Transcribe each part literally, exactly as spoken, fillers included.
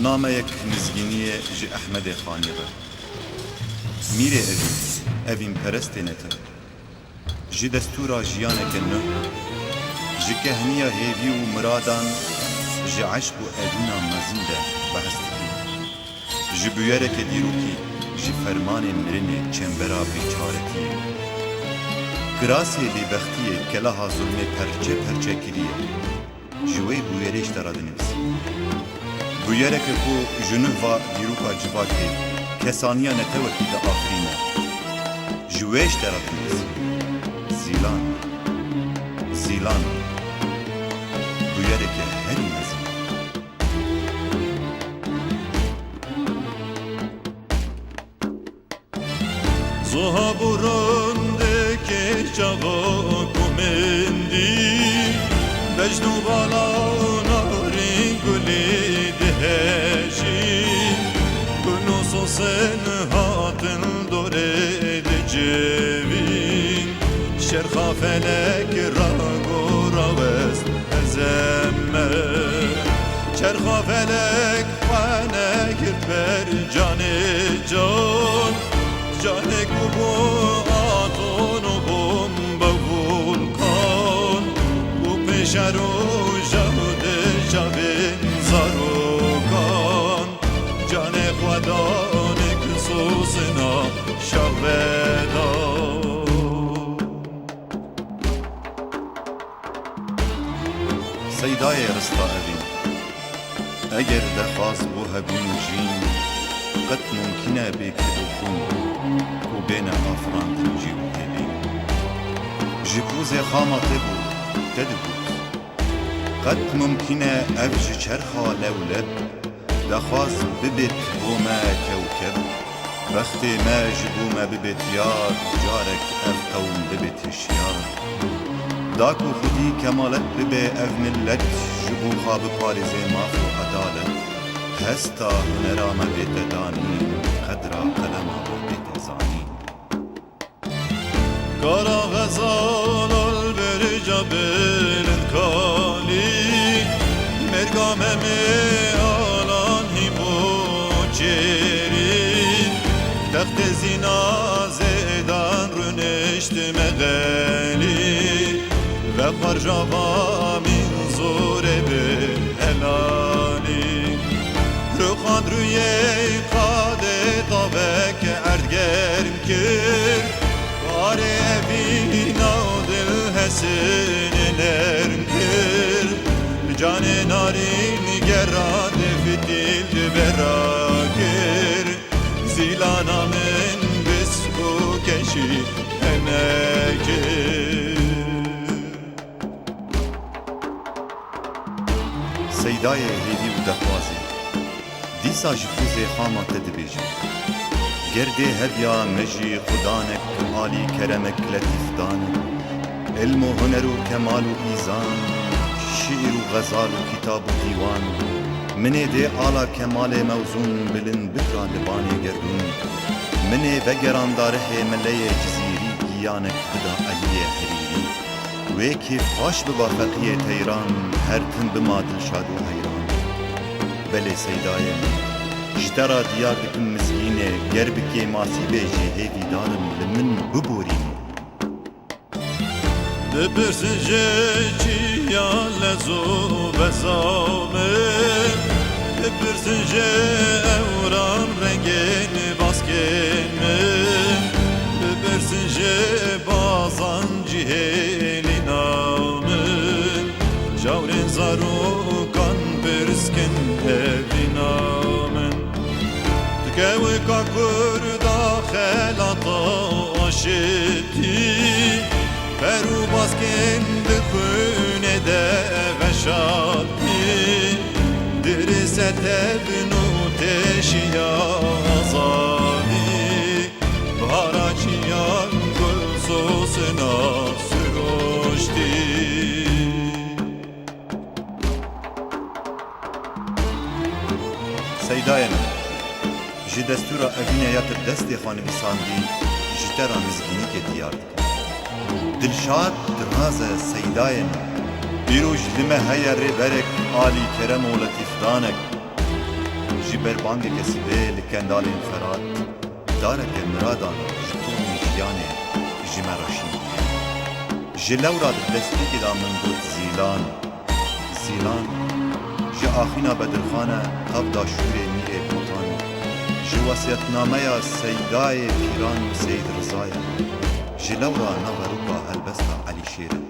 Nameyek mizgîniyê ji Ehmedê Xanî re. Mîrê Evîn, evînperestê netew. Ji destûra jiyaneke nuh, ji kehniya hêvî û miradan, ji eşq û evîna mezin de behs dike. Ji bûyereke dîrokî, ji fermanê mirinê çembera bêçaretiyê. Kirasê bêbextiyê keleha zulmê perçe perçe kiriye. Ji wê bûyerê ji te re dinivîsî. Bûyereke ku ji nuh va dîroka civakê, kesaniya netewekî diafirîne. Ji wê ji te re dinivîsî. Zîlan. Zîlan. Bûyereke herî mezin. Zuha boran dike çaxa ku min dî, bejn û bala û narîn gulî dihejîn. Gul û sosin hatin dorê dicivîn. Çerxa felek rago rawest hezeme. Çerxa felek xwe nekir ber canê can. Canek bûbû aton û bombe û vulkan. Û pêşe roja di çavên zarokan. Canê xwe danik sosina şahveda. Seydayê rista evîn. Eger dexwaz bo hebûn û jîn, qet mumkîn e bê kir û xûn û bêne afirandin cî û hêvîn. Ji pozê xama te bû, te digot. Qet mumkîn e ev ji çerxa lewleb, dexwaz bibêt bo me kewkeb. Bextê me ji bo me bibêt yar, carek ev qewm bibêt hişyar. Da ku xwedî kemalet bibe ev milet, ji bo xwe biparêze maf û edalet. Hesta hunera me bête danîn, qedra qelema me bête zanîn. Kara xezal al berca bilind kalî, mêrga Memê Alan hîm û çêrî, textê zîna zêdan rûnişt mexelî, vexwarja va mîn zorê bi helalî. Rûxand rûyê qadê tavek erd germ kir. Karê evîna û dil hesînê nerm kir. Canê narîn gerand fitîl di bera kir. Zîlana min bisk û keşî hene kir. Seydayê hêvî û dexwazê. Dîsa ji pozê xama te dibêjim. Ger dê hebiya me jî xudanek, alî keremek letîf danek. Ilm û huner û kemal û îzan, şiîr û xezal û kitab û dîwan. Minê dê ala kemalê mewzûn bilind bikira li banê gerdûn. Minê vegeran darihê mileyê Cizîrî giyanek bida Eliyê Herîrî. Wê kêfxweş biba feqiyê teyran, her tim bima dilşad û heyran. Belê Seydayê min, ji te re diyar dikim mizgînê, ger bi kêmasî bê jî hêvîdar im li min biborînê. Bipirsin ji çiya lez û beza min, bipirsin ji ewran rengên baskên min, bipirsin ji bazan cihêlîna min, çawrên zarokan pirskin evîna min. Dikewika kurda xelata aşitî, per û baskên di xwînê de veşartî. Dirê setebin û teşiya azadî, bahara çiyan gul sosina siruştî. Seydayê min, ji destûra evînê ya tu bi destê xwe nivîsandî, ji te re mizgînîkê diyar dikim. Dilşad diraz e Seydayê min. Îroj li me heye rêberek alî kerem û letîfdanek. Ji ber bangeke sibê li kendalên Ferat, dareke miradan ji tomên jiyanê ji me re şîn dike. Ji lewra di destpêkê de min got Zîlan, Zîlan, ji axîna Bedirxan e, tevda şûrê Mîrê Botan e. Ji wesiyetnameya Seydayê Pîran û Seyîd Riza ye. Ji lewra naveroka helbesta Elî Şêr e.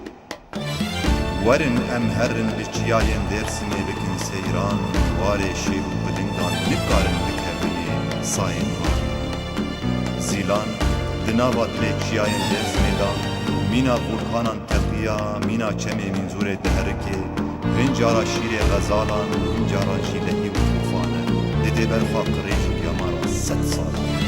Werin em herin li çiyayên Dêrsimê bikin seyran, warê şêr û bilingan nikarin bikevin ê sayên wan. Zîlan, di nava dilê çiyayên Dêrsimê de mîna volkanan teqiya, mîna çemê Mînzûrê diherike, hin cara şîrê xezalan û hin caran jî lehî û tûfan e. Didê ber xwe qirêj û yamara sed salan.